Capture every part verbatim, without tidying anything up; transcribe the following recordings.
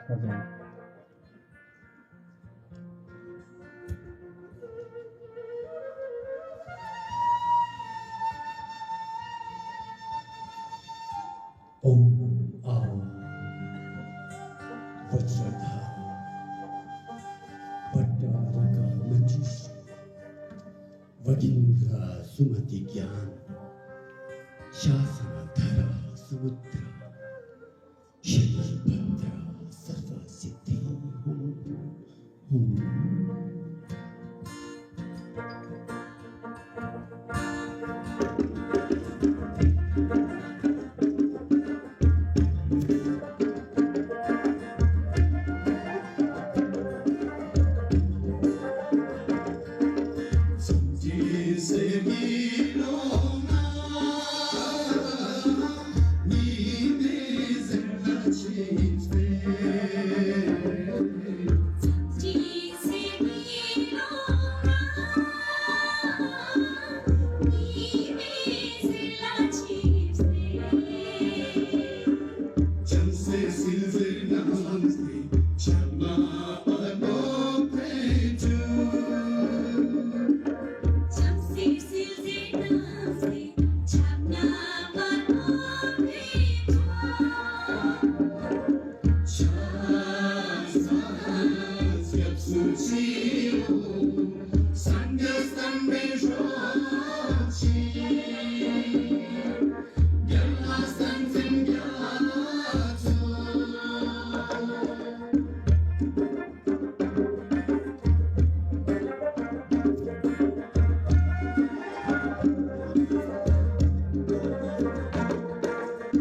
ཁ་སང་ཨོཾ་ཨཱཿ་བཛྲ་དྷཱ་ར་པྲ་རཱ་ག་མཎྜི་སུ། བ་གིནྡྲ་སུ་མ་ཏི་གྱཾ་ཤཱ་ས་ན་དྷ་ར་སུ་མུ་དྲ་ཤ་ནི་བྷ་དྲ་སརྦ་སིདྡྷི་ཧཱུྃ་ཧཱུྃ། ཨོཾ་ཨཱཿ་བཛྲ་དྷཱ་ར་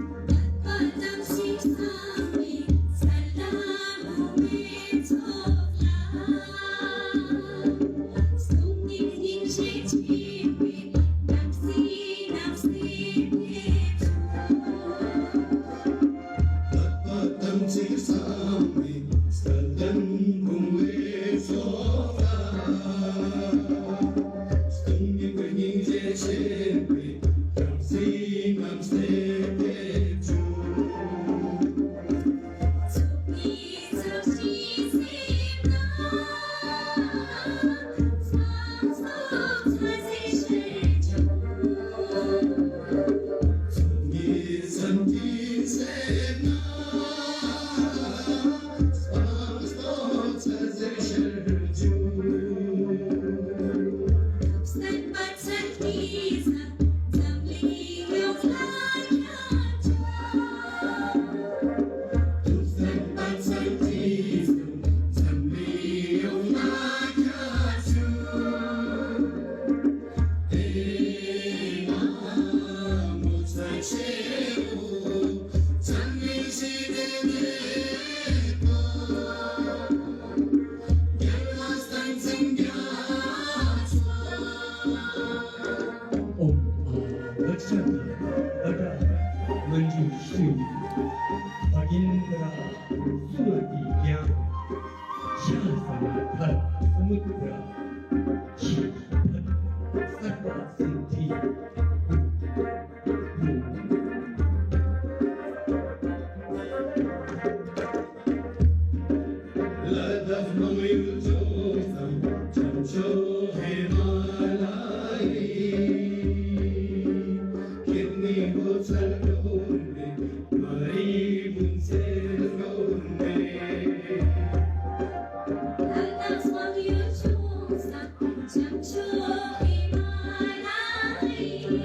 པྲ་རཱ་ག་མཎྜི་སུ། བ་གིནྡྲ་སུ་མ་ཏི་གྱཾ་ཤཱ་ས་ན་དྷ་ར་སུ་མུ་དྲ་ཤ་ནི་བྷ་དྲ་སརྦ་སིདྡྷི་ཧཱུྃ་ཧཱུྃ། ལ་དྭགས་མང་ཡུལ་ལྗོངས་སམ། བྱང་ཕྱོགས་ཧི་མ་ལ་ཡའི། ཀིརྟི་ནི་འོད་གསལ་སྒྲོན་མེ། མ་རིག་མུན་སེལ་སྒྲོན་མེ། ལ་དྭགས་མང་ཡུལ་ལྗོངས་སམ། བྱང་ཕྱོགས་ཧི་མ་ལ་ཡའི།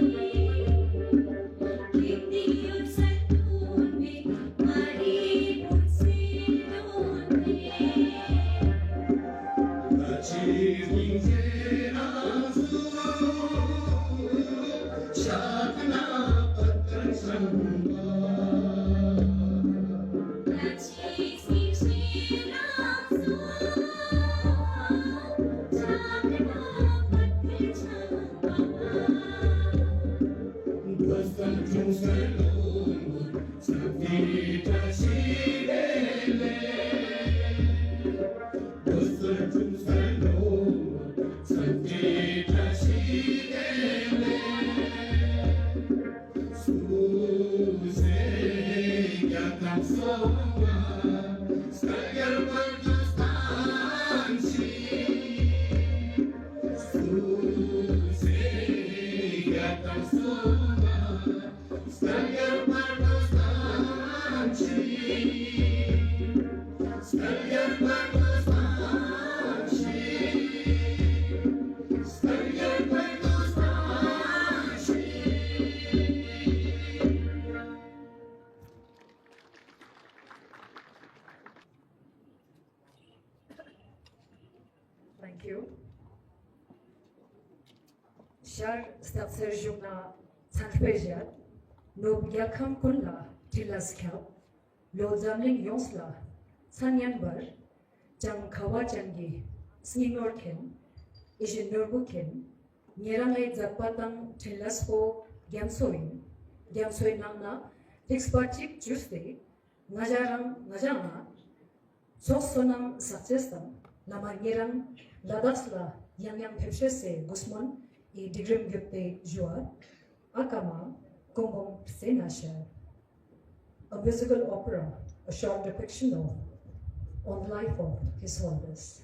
Thank you. ཤར་སྟག་འཚེར་བཞུགས་ན་ཚན་དཔེ་བཞད། ནོར་བུ་རྒྱལ་ཁམས་ཀུན་ལ་འཕྲིན་ལས་ཁྱབ། ལྷོ་འཛམ་གླིང་ཡོངས་ལ་མཚན་སྙན་འབར། ལྕམ་ཁ་བ་ཅན་གྱི་སྙིང་ནོར་མཁན། ཡིད་བཞིན་ནོར་བུ་མཁན། ཉེ་རང་ངའི་མཛད་པ་དང་འཕྲིན་ལས་པོ་རྒྱ་མཚོ་ཡིན། རྒྱ་མཚོའི་ནང་ན་ཐིགས་པ་གཅིག་བཅུས་ཏེ། ང་ཞ་རང་ང་ཞ་ང་། ཚོགས་བསོད་ནམས་བསགས་ཅེས་དང་བླ་མ་ཉེ་རང་ལ་དྭགས་ལ་ཡང་ཡང་ཕེབས་ཤེས་སའི་གུས་སྨོན་ཡི་སྒྲིག་རིམ་བརྒྱུད་དེ་ཞུ་བ། ཨ་ཀ་མ་ཀོང་ཀོང་སེ་ན་ཤར། A musical opera, a short depiction of, on the life of His Holiness.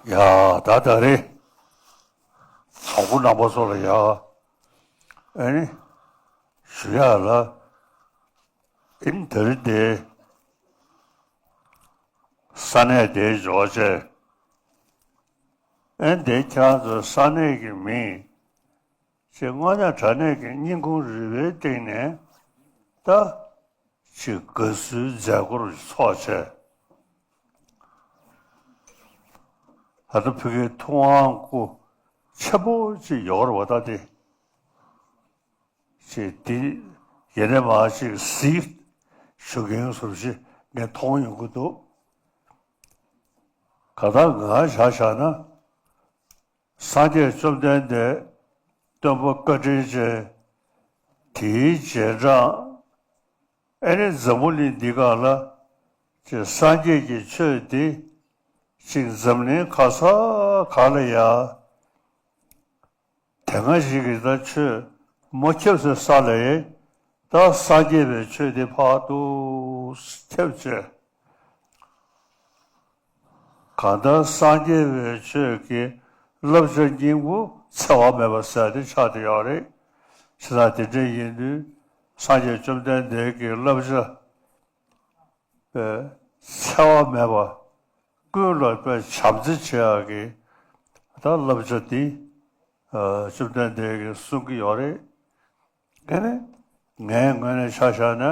ཡ་ད་ད་རེས་གྲོགས་པོ་རྣམ་པ་ཚོ་ལ་ཡ་ཨ་ནི་ཞུ་ཡག་ལ་ཨིན་ད་རེས་དེ་ས་གནས་དེའི་འབྱོར་བྱས་ཨན་དེ་ཁྱེད་རང་ཚོའི་ས་གནས་ཀྱི་མིང་ཅེས་དངོས་གནས་དྲང་གནས་ཀྱི་སྙིང་ཁུང་རུས་པའི་གཏིང་ནས་ད་ཅིག་དགའ་བསུའི་མཛད་སྒོར་ཚོགས་བྱས། ད་ལྟ་ཕ་གིའི་ཐུབ་དབང་སྐུ་ཆེན་པོ་ཅིག་ཡོད་རེད་བ། ད་དེ་ཅིག་འདི་ཡེ་ནས་མ་ཅིག་གཟིགས་ཞུ་མཁན་བཟོ་ཞིག་ངས་མཐོང་ཡོང་གི་འདུག་ག་ད་ང་བཞག་བཞག་ན། སངས་རྒྱས་བཅོམ་ལྡན་འདས་སྟོན་པ་བཀའ་དྲིན་ཅན་དེའི་རྗེས་འབྲང་ཨེ་ནི་འཛམ་བུ་གླིང་འདི་སྒང་ལ་ཅིག་སངས་རྒྱས་ཀྱི་ཆོས་འདི་ཅིག་འཛམ་གླིང་ག་ས་ག་ལ་ཡ་དེ་སྔ་ཞིག་གི་ད་ཆོས་མ་ཁྱབ་སའི་ས་ལ་ཡ་ད་སངས་རྒྱས་པའི་ཆོས་འདི་ཕར་ཏུ་ཁྱབ་བྱས། གང་ལྟར་སངས་རྒྱས་པའི་ཆོས་ཀྱི་བསླབ་བྱ་སྙིང་པོ་འཚེ་བ་མེད་པ་ཟེར་དེ་ཆགས་བསྡད་ཡོད་རེད། བྱས་ཙང་དེ་འདྲ་ཡིན་དུས་སངས་རྒྱས་བཅོམ་ལྡན་འདས་ཀྱི་བསླབ་བྱ་པའི་འཚེ་བ་མེད་པ་ཀུན་ལ་པའི་བྱམས་བརྩེ་བྱེད་ཡག་གི་ད་བསླབ་བྱ་འདི་བཅོམ་ལྡན་འདས་ཀྱིས་གསུང་གི་ཡོད་རེད། དེ་ནི་ངའི་ངོས་ནས་ཆ་བཞག་ན་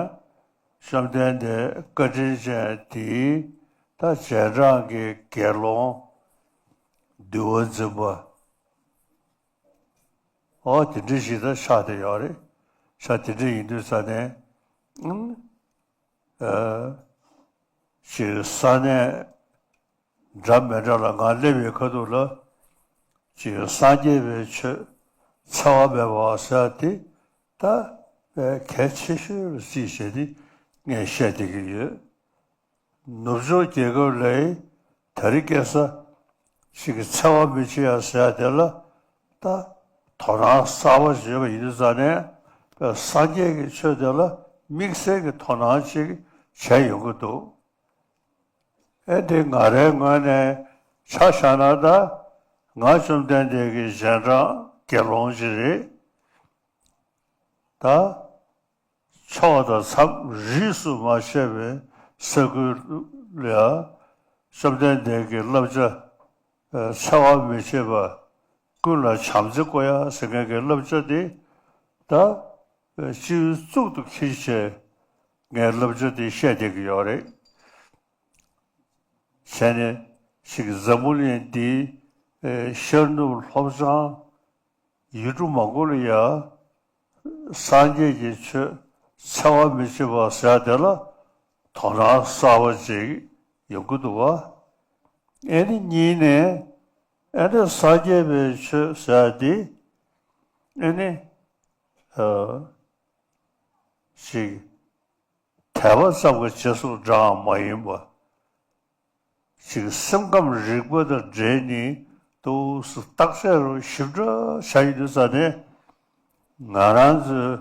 བཅོམ་ལྡན་འདས་བཀའ་དྲིན་ཅན་དེའི་ད་རྗེས་འབྲང་གི་དགེ་སློང་འདུལ་བ་འཛིན་པ་ཨོ་དེ་འདྲ་ཞིག་ད་ཆགས་བསྡད་ཡོད་རེད། ཆ་དེ་འདྲ་ཡིན་དུས་ཙ་ནས་ཨ་ཅིག་ས་གནས་འདྲ་མི་འདྲ་ལ་ང་སླེབས་པའི་ཁ་ཐུག་ལ་ཅིག་སངས་རྒྱས་པའི་ཆོས་འཚེ་བ་མེད་པ་ཟེར་དེ་ད་དཔེ་གལ་ཆེ་ཤོས་ལ་བརྩིས་བྱས་ཏེ་ངས་བཤད་བསྡད་ཀྱི་ཡོད། ནུབ་ཕྱོགས་རྒྱལ་ཁབ་ལ་དེ་རིང་ཁ་སང་ཅིག་འཚེ་བ་མི་བྱེད་ཡ་ཟེར་ཡ་དེ་ལ་ད་དོ་སྣང་གསར་པ་བྱས་པ་ཡིན་དུས་ཙ་ནས་སངས་རྒྱས་ཀྱི་ཆོས་དེ་ལ་དམིགས་བསལ་གྱི་དོ་སྣང་ཅིག་བྱས་ཡོང་གི་འདུག་ཨེ་འདི་ང་རའི་ངོས་ནས་ཆ་བཞག་ན་ད་ང་བཅོམ་ལྡན་འདས་ཀྱི་རྗེས་འབྲང་དགེ་སློང་ཅིག་རེད། ད་ཕྱོགས་དང་མཚམས་རིས་སུ་མ་ཆད་པའི་ས་ཁུལ་ལ་བཅོམ་ལྡན་འདས་ཀྱི་བསླབ་བྱ་འཚེ་བ་མི་བྱེད་པ་ཀུན་ལ་བྱམས་བརྩེ་བསྐོ་ཡ་ཟེར་མཁན་གྱི་བསླབ་བྱ་དེ་ད་སྤྱི་ཡོངས་གཙུག་ཏུ་འཁྱེར་བྱས་ངས་བསླབ་བྱ་དེ་བཤད་བསྡད་ཀྱི་ཡོད་རེད། བྱས་ནས་ཅིག་འཛམ་བུ་གླིང་འདིའི་ཤར་ནུབ་ལྷོ་བྱང་ཡུལ་གྲུ་མང་པོ་ལ་ཡ་སངས་རྒྱས་ཀྱི་ཆོས་འཚེ་བ་མི་བྱེད་པ་ཟེར་དེ་ལ་དོ་སྣང་གསར་པ་ཅིག་ཡོང་གི་འདུག་བ། ཨེ་ནི་གཉིས་ནས་ཨེ་ནི་སངས་རྒྱས་པའི་ཆོས་ཟེར་དེ་ཨེ་ནི་ཅིག་དད་པ་ཙམ་གྱི་རྗེས་སུ་འབྲངས་མ་ཡིན་པ། ཅིག་སེམས་ཁམས་རིག་པ་དང་འབྲེལ་ནས་ཏོག་ཙམ་བརྟག་དཔྱད་རུ་ཞིབ་ཕྲ་བྱ་ཡི་དུས་ཙ་ནས་ང་རང་ཚོའི་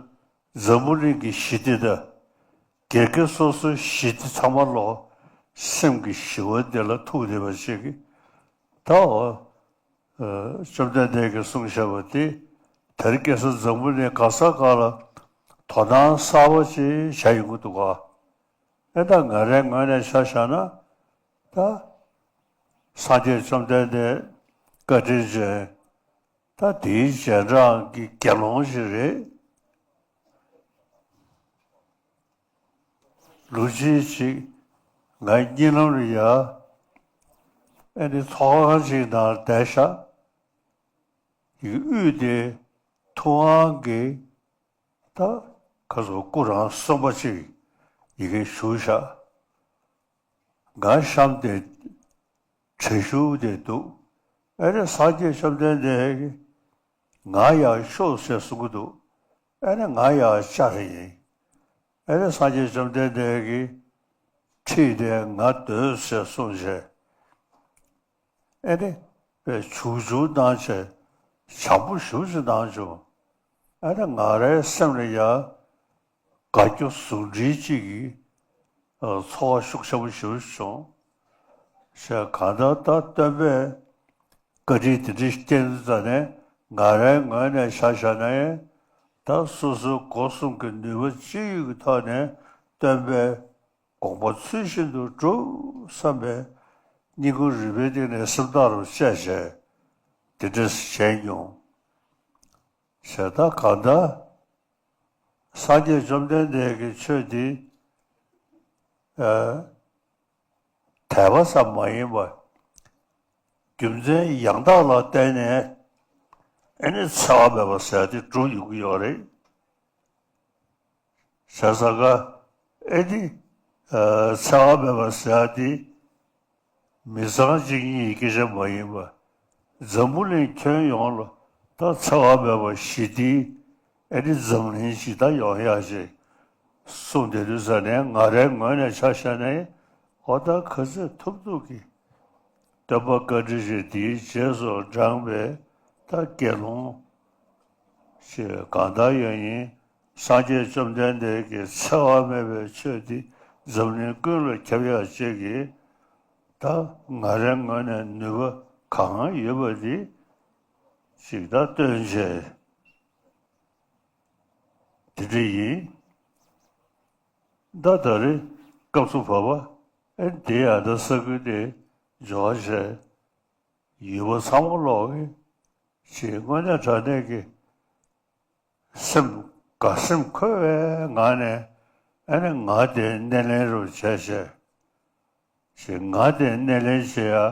འཛམ་བུ་གླིང་གི་ཞི་བདེ་དང་སྒེར་གྱི་སོ་སོའི་ཞི་བདེ་ཚང་མ་ལོ་སེམས་ཀྱི་ཞི་བ་འདི་ལ་ཐུག་བསྡད་པ་ཞིག་གི་ད་འོ། བཅོམ་ལྡན་འདས་ཀྱིས་གསུངས་བཞག་པ་དེ་དེ་རིང་ཁ་སང་འཛམ་བུ་གླིང་ག་ས་ག་ལ་དོ་སྣང་གསར་པ་ཅིག་བྱ་ཡོང་གི་འདུག་ག་ཨེ་ད་ང་རའི་ངོས་ནས་ཆ་བཞག་ན་ད་སངས་རྒྱས་བཅོམ་ལྡན་འདས་བཀའ་དྲིན་ཅན་ད་དེའི་རྗེས་འབྲང་གི་དགེ་སློང་ཞིག་རེད། ལོ་གཅིག་ཅིག་ང་གཉིད་ལམ་ལ་ཡ་ཨེ་ནི་ཚོགས་ཁང་ཅིག་ནང་བསྡད་ཤག་ཡི་གེ་དབུས་དེ་ཐུབ་དབང་གི་ད་ཁ་སོ་སྐུ་རང་གསུངས་པ་ཅིག་ཡི་གེ་ཞུ་ཤག་ང་གཤམ་དེ་གྲལ་ཞུགས་དེ་འདུག་ཨེ་ནི་སངས་རྒྱས་བཅོམ་ལྡན་འདས་ཀྱིས་ང་ཡར་ཤོག་ཟེར་གསུང་གི་འདུག་ཨེ་ནི་ང་ཡར་བཅར་ཡིན། ཨེ་ནི་སངས་རྒྱས་བཅོམ་ལྡན་འདས་ཀྱིས་ཁྲིད་དེ་ང་སྡོད་ཟེར་གསུངས་བྱས། ཨེ་ནི་དཔེ་བྱུང་བྱུང་གནང་བྱས་བྱམས་པོ་ཞེ་པོ་ཅིག་གནང་བྱུང་། ཨེ་ནི་ང་རའི་སེམས་ལ་ཡང་དགའ་སྐྱོ་ཟུང་འབྲེལ་གཅིག་གི་ཚོར་བ་ཤུགས་ཆེན་པོ་ཞེ་པོ་ཅིག་བྱུང་། ཞེས་གང་ལྟར་ད་སྟོན་པས་ བཀའ་དྲིན་དེ་འདྲ་སྐྱེས་དུས་ཙ་ནས་ང་རའི་ངོས་ནས་ཆ་བཞག་ན་ཡང་ད་སོ་སོའི་སྒོ་གསུམ་གྱི་ནུས་པ་ཅི་ཡོད་ཀྱི་ཐོག་ནས་སྟོན་པའི་དགོངས་པ་ཚུལ་བཞིན་དུ་སྒྲུབ་བསམ་པའི་སྙིང་ཁུང་རུས་པའི་གཏིང་ནས་སེམས་ཐག་རུ་བཅད་བྱས་དེ་འདྲ་བྱས་མྱོང་། བྱས་ད་གང་ལྟར་སངས་རྒྱས་བཅོམ་ལྡན་འདས་ཀྱི་ཆོས་འདི་ཨ་དད་པ་ཙམ་མ་ཡིན་པར་རྒྱུ་མཚན་ཡང་དག་ལ་བརྟེན་ནས་ཨེ་ནི་འཚེ་བ་མེད་པ་ཟེར་ཡ་དེ་འགྲུབ་ཡོང་གི་ཡོད་རེད། བྱས་ཙང་ཀ་ཨེ་ནི་ཨ་འཚེ་བ་མེད་པ་ཟེར་ཡ་དེ་མི་ཚང་གཅིག་གཉིས་ཀྱི་སྐད་ཆ་མ་ཡིན་པར་འཛམ་བུ་གླིང་ཁྱོན་ཡོངས་ལ་ད་འཚེ་བ་མེད་པ་ཞི་བདེའི་ཨེ་ནི་འཛམ་གླིང་ཞིག་ད་ཡོང་ཡག་ཅིག་གསུངས་བསྡད་དུས་ཙ་ནས་ང་རའི་ངོས་ནས་ཆ་བཞག་ན་ཨོ་ད་ག་ཚོད་ཐུབ་ཐུབ་ཀྱིས་སྟོན་པ་བཀའ་དྲིན་ཅན་འདིའི་རྗེས་སུ་འབྲངས་པའི་ད་དགེ་སློང་ཞེས་གང་ལྟར་ཡང་ཡིན། སངས་རྒྱས་བཅོམ་ལྡན་འདས་ཀྱི་འཚེ་བ་མེད་པའི་ཆོས་འདི་འཛམ་གླིང་ཀུན་ལ་ཁྱབ་ཡག་ཅིག་གི་ད་ང་རའི་ངོས་ནས་ནུས་པ་གང་ཡོད་པ་འདི་ཅིག་ད་སྟོན་བྱས། དེ་འདྲ་ཡིན། ད་ད་རེས་སྐབས་སུ་བབ་པ་ཨེ་འདི་ཡང་ད་ས་ཁུལ་དེ་འབྱོར་བ་བྱས། ཡུལ་པ་ཚང་མ་ལོག་གི་ཞེས་དངོས་གནས་དྲང་གནས་ཀྱི་སེམས་དགའ་སེམས་འཁོལ་བའི་ངང་ནས་ཨ་ནི་ང་དེ་སྣེ་ལེན་རུ་བྱས་བྱས་ཞེས་ང་དེ་སྣེ་ལེན་བྱེད་ཡ་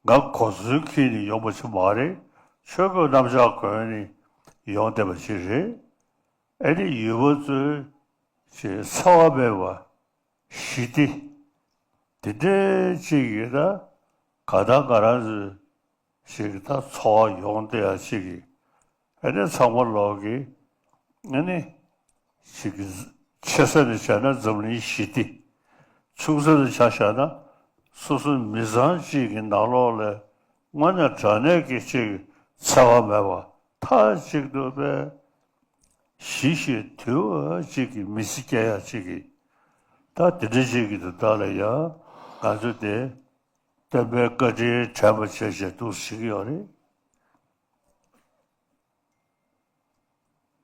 ང་གོ་མཚོན་འཁྱེར་ནས་ཡོང་པ་ཞིག་མ་རེད། ཆོས་གོས་རྣམ་གཞག་གོན་ནས་ཡོང་བསྡད་པ་ཞིག་རེད། ཨ་ནི་ཡུལ་པ་ཚོའི་ཞེས་འཚེ་བ་མེད་པ། ཞི་བདེ། དེ་འདྲའི་ཅིག་ཡོད་ན་ག་ད་ག་རང་ཚོའི་ཞིག་ད་འཚོ་བ་ཡོང་བསྡད་ཡ་ཅིག་གི་ཨ་ནི་ཚང་མ་ལོག་གི་ཨ་ནི་ཞིག་ཆེ་ས་ནས་བྱས་ན་འཛམ་གླིང་ཞི་བདེ། ཆུང་ས་ནས་ཆ་བཞག་ན་སོ་སོ་མི་ཚང་གཅིག་གི་ནང་ལོགས་ལ་དངོས་གནས་དྲང་གནས་ཀྱི་ཅིག་འཚེ་བ་མེད་པ་མཐའ་གཅིག་ཏུ་པའི་ཞི་ཞིང་དུལ་བ་ཅིག་གི་མི་ཚེ་སྐྱེལ་ཡག་ཅིག་གི་ད་དེ་འདྲ་ཅིག་གི་དོན་དག་ལ་ཡང་ང་ཚོ་དེ་སྟོན་པའི་བཀའ་དྲིན་དྲན་པ་བྱས་བྱས་འདུག་ཟེར་གྱི་ཡོད་རེད།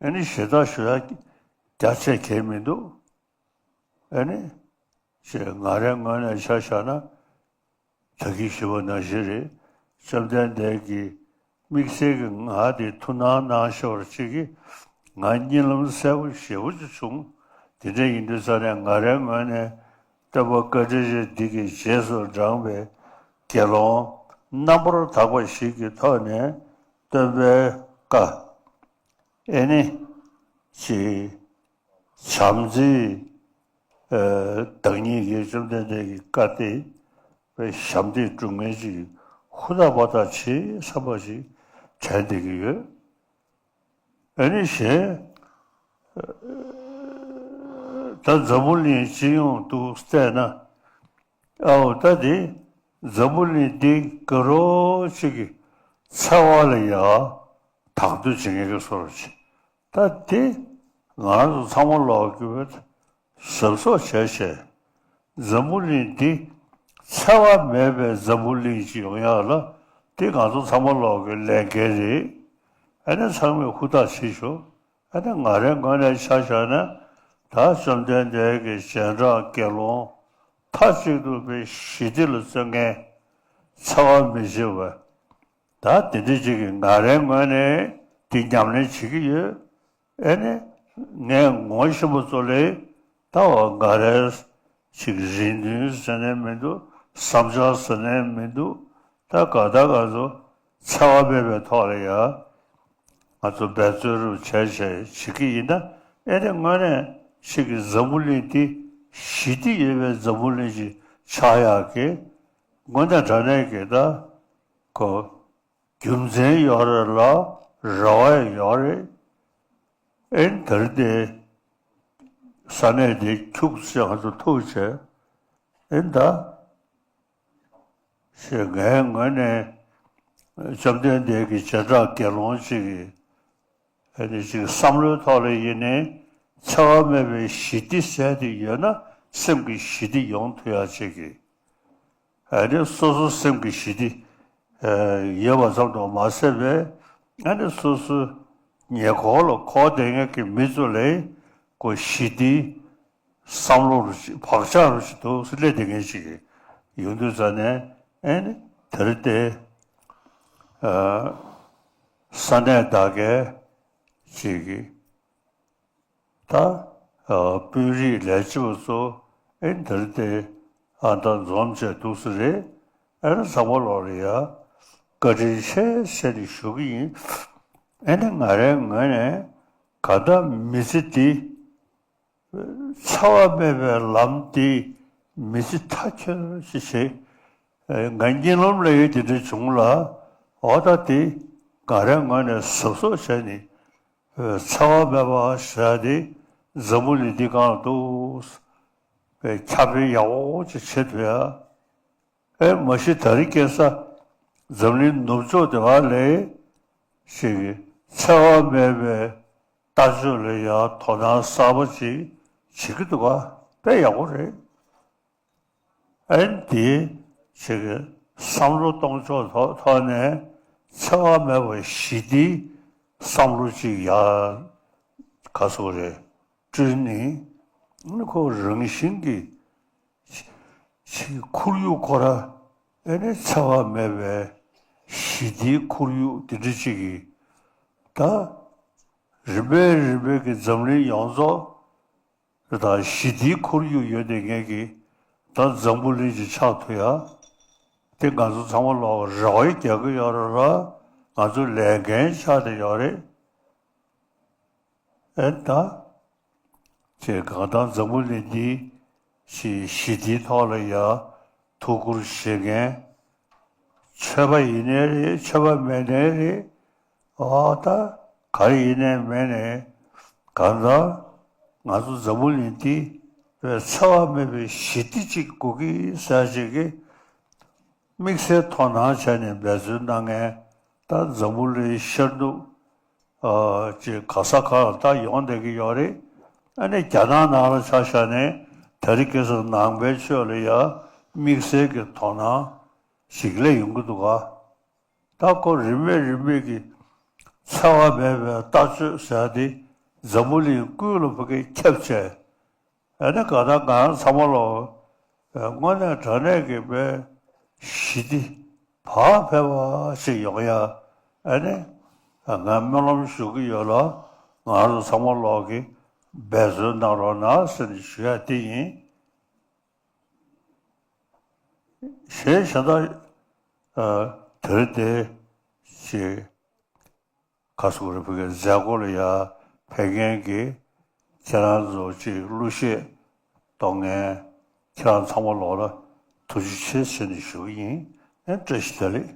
ཨ་ནི་ཞེ་དྲག་ཞུ་ཡག་རྒྱ་ཆེ་གང་མི་འདུག་ཨ་ནི་ཞེས་ང་རའི་ངོས་ནས་ཆ་བཞག་ན། ད་གིན་ཞུས་པ་ནང་བཞིན་རེད། བཅོམ་ལྡན་འདས་ཀྱིས་དམིགས་བསལ་གྱི་ང་དེ་ཐུགས་སྣང་གནང་ཤོར་ཅིག་གིས་ང་གཉིད་ལམ་གསལ་པོ་ཞེ་པོ་ཅིག་བྱུང་། དེ་འདྲ་ཡིན་དུས་ཙ་ནས་ང་རའི་ངོས་ནས་སྟོན་པ་བཀའ་དྲིན་ཅན་འདི་གི་རྗེས་སུ་འབྲངས་པའི་དགེ་སློང་རྣམ་པར་དག་པ་ཞིག་གི་ཐོག་ནས་སྟོན་པའི་བཀའ་ཨེ་ནི་ཅིག་བྱམས་བརྩེའི་བདག་ཉིད་ཀྱི་བཅོམ་ལྡན་འདས་ཀྱི་བཀའ་སྟེ་དཔེ་ཞབས་འདེགས་སྒྲུབ་མཁན་ཅིག་ཧུར་ཐག་པ་ཐག་བྱེད་བསམ་པ་ཞིག་དྲན་བསྡད་ཀྱི་ཡོད། ཨ་ནི་གཞན་ད་འཛམ་བུ་གླིང་སྤྱི་ཡོངས་དུ་བལྟས་ན་ཨའོ་ད་དེ་འཛམ་བུ་གླིང་འདི་དགའ་རོགས་ཅིག་གི་འཚེ་བ་ལ་ཡ་དང་དོད་བྱེད་མཁན་གྱི་བཟོ་འདྲ་ཅིག་ད་དེ་ང་རང་ཚོ་ཚང་མ་ལོག་གི་བས་གཟབ་གཟབ་བྱས་བྱས། འཛམ་བུ་གླིང་འདི་འཚེ་བ་མེད་པའི་འཛམ་བུ་གླིང་ཞིག་ཡོང་ཡག་ལ་འདི་ང་ཚོ་ཚང་མ་ལོག་གི་ལས་འགན་རེད། ཨ་ནི་ཚང་མས་ཧུར་ཐག་བྱེད་ཤོག་ཨ་ནི་ང་རའི་ངོས་ནས་ཆ་བཞག་ན་ད་བཅོམ་ལྡན་འདས་ཀྱི་རྗེས་འབྲང་དགེ་སློང་མཐའ་གཅིག་ཏུ་པའི་ཞི་བདེ་ལ་བརྩོན་མཁན་འཚེ་བ་མི་བྱེད་པ། ད་དེ་འདྲ་ཅིག་གིས་ང་རའི་ངོས་ནས་འདི་ཉམས་ལེན་བྱེད་ཀྱི་ཡོད། ཨེ་ནི་ངས་ངོ་ཤེས་པ་ཚོ་ལས་ད་བ་ང་རའི་ཅིག་རེ་འདུན་ཟེར་ནས་མི་འདུག་བསམ་འཆར་ཟེར་ནས་མི་འདུག་ད་ག་ད་ག་ཚོ་འཚེ་བ་མེད་པའི་ཐོག་ལ་ཡ་ང་ཚོ་འབད་བརྩོན་རུ་བྱས་བྱས་བྱེད་ཀྱི་ཡིན་ན་ཨེ་ནི་དངོས་གནས་ཅིག་གི་འཛམ་བུ་གླིང་འདི་ཞི་བདེ་ཡོད་པའི་འཛམ་བུ་གླིང་ཅིག་ཆགས་ཡག་གི་དངོས་གནས་དྲང་གནས་ཀྱི་ད་གོ་རྒྱུ་མཚན་ཡོད་རེད་ལ་རེ་བ་ཡོད་རེད། ཨེ་ནི་དེར་དེ་ས་གནས་དེ་ཁྱུག་ཙམ་ང་ཚོ་ཐུག་བྱས་ཨེ་ནི་ད་ཞེས་ངའི་ངོས་ནས་བཅོམ་ལྡན་འདས་ཀྱི་བྱེ་བྲག་དགེ་སློང་ཅིག་གིས་ཨེ་ནི་ཅིག་བསམ་བློའི་ཐོག་ལ་ཡིན་ནའི་འཚེ་བ་མེད་པའི་ཞི་བདེ་ཟེར་དེ་ཡོད་ན་སེམས་ཀྱི་ཞི་བདེ་ཡོང་ཐུབ་ཡག་ཅིག་གི་ཨ་ནི་སོ་སོ་སེམས་ཀྱི་ཞི་བདེ། ཡོད་པ་ཙམ་དུ་མ་ཟད་པའི་ཨ་ནི་སོ་སོའི་ཉེ་འཁོར་ལ་འཁོར་བསྡད་མཁན་གྱི་མི་ཚོ་ལ་ཁོ་ཞི་བདེའི་བསམ་བློ་རུ་ཅིག་བག་ཆགས་རུ་ཅིག་འདུག་སེ་སླེབས་བསྡད་མཁན་ཞིག་ཡོང་དུས་ཙ་ནས་ཨ་ནི་དེར་དེ་ས་གནས་དག་གའི་ཅིག་གི་ད་དཔོན་རིགས་ལས་བྱེད་པ་ཚོ་ཨེ་འདིར་དེ་ཨ་ད་འཛོམས་བྱས་འདུག་སེ་རེད། ཨེ་ཚང་མ་ལོག་ལ་ཡ་བཀའ་དྲིན་ཆེ་ཟེར་ནས་ཞུ་གི་ཡིན། ཨེ་ནི་ང་རའི་ངོས་ནས་ག་ད་མི་ཚེ་འདི་འཚེ་བ་མེད་པའི་ལམ་འདི་མི་ཚེ་མཐའ་འཁྱོལ་ཞིག་བྱེད། ཨེ་ང་གཉིད་ལམ་ལ་ཡོད་དེ་འདྲ་བྱུང་ལ་འོ་ད་དེ་ང་རའི་ངོས་ནས་གཟབ་གཟབ་བྱས་ནས། འཚེ་བ་མེད་པ་ཟེར་ཏེ་འཛམ་བུ་གླིང་འདི་སྒང་ལ་འདུག་པའི་ཁྱབ་སྤེལ་ཡག་པོ་ཅིག་བྱེད་ཐུབ་ཡ། ཨེ་མ་གཞི་དེ་རིང་ཁ་སང་འཛམ་གླིང་ནུབ་ཕྱོགས་དེ་བ་ལས་ཞིག་འཚེ་བ་མེད་པའི་ལྟ་སྤྱོད་ལ་ཡང་དོ་སྣང་གསར་པ་ཅིག་བྱེད་ཀྱི་འདུག་ག་དཔེ་ཡག་པོ་རེད། ཨན་དེ་ཞིག་གི་བསམ་བློ་གཏོང་ཕྱོགས་ཐོག་ཐོག་ནས་འཚེ་བ་མེད་པའི་ཞི་བདེའི་བསམ་བློ་ཅིག་ཡར་ག་སོ་རེད་བསྐྲུན་ནས་ཁོ་རང་བཞིན་གྱི་ཞིག་ཁོར་ཡུག་ཁོ་ར་ཨེ་ནས་འཚེ་བ་མེད་པའི་ཞི་བདེའི་ཁོར་ཡུག་དེ་འདྲ་ཅིག་གི་ད་རིམ་པས་རིམ་པས་ཀྱི་འཛམ་གླིང་ཡོངས་རྫོགས། དང་ཞི་བདེའི་ཁོར་ཡུག་ཡོད་དེ་ངེད་ཀྱི་ད་འཛམ་བུ་གླིང་གི་ཆགས་ཐུབ་ཡ། དེ་ང་ཚོ་ཚང་མ་ལོག་རེ་བ་རྒྱག་གི་ཡོད་རེད་ལ་ང་ཚོ་ལས་འགན་ཆགས་བསྡད་ཡོད་རེད། ཨེ་ད། ཅེས་གང་ལྟར་འཛམ་བུ་གླིང་འདི་ཞི་ཞི་བདེའི་ཐོག་ལ་ཡ་ཐུགས་ཁུར་བཞེས་མཁན། ཆོས་པ་ཡིན་ནའི་རེད་ཆོས་པ་མེད་ནའི་རེད། ཨ་ད་ག་རེ་ཡིན་ནའི་མེད་ནའི་གང་ལྟར་ང་ཚོ་འཛམ་བུ་གླིང་འདི་བས་འཚེ་བ་མེད་པའི་ཞི་བདེ་ཅིག་དགོས་ཀྱི་ཟེར་ཅིག་གི་དམིགས་བསལ་དོ་སྣང་བྱས་ནས་འབད་བརྩོན་གནང་མཁན་ད་འཛམ་བུ་གླིང་ཤར་ནུབ་ཨ་ཅིག་ག་ས་ག་ལ་ད་ཡོང་བསྡད་ཀྱི་ཡོད་རེད། ཨ་ནི་རྒྱ་ནག་ནང་ལ་ཆ་བཞག་ནས་དེ་རིང་ཁ་སང་ནང་པའི་ཆོས་ལ་ཡ་དམིགས་བསལ་གྱི་དོ་སྣང་ཞིག་སླེབས་ཡོང་གི་འདུག་ག་ད་ཁོ་རིམ་པས་རིམ་པས་ཀྱི་འཚེ་བ་མེད་པའི་ལྟ་སྤྱོད་ཟེར་ཏེ་འཛམ་བུ་གླིང་ཀུན་ལ་ཕ་གིར་ཁྱབ་བྱས། ཨ་ནི་ག་ད་ང་རང་ཚང་མ་ལོ་དངོས་གནས་དྲང་གནས་ཀྱི་དཔེ་ཞི་བདེ་བག་ཕེབས་པ་ཞིག་ཡོང་ཡ། ཨ་ནི་ང་སྨོན་ལམ་ཞུ་གི་ཡོད་ལ་ང་རང་ཚང་མ་ལོག་གི་འབད་བརྩོན་གནང་རོགས་གནང་ཟེར་ནས་ཞུ་ཡ་དེ་ཡིན། གཞན་གཞན་དག་དེར་དེ་ཞེས་ཁ་སུ་རི་ཕུ་གའི་མཛད་སྒོ་ལ་ཡ་ཕེབས་མཁན་གྱི་ཁྱེད་རང་ཚོ་ཅིག་གླུ་གཞས་གཏོང་མཁན་ཁྱེད་རང་ཚང་མ་ལོག་ལ་ཐུགས་རྗེ་ཆེ་ཟེར་ནས་ཞུ་གི་ཡིན། ཨེ་བཀྲ་ཤིས་བདེ་ལེགས།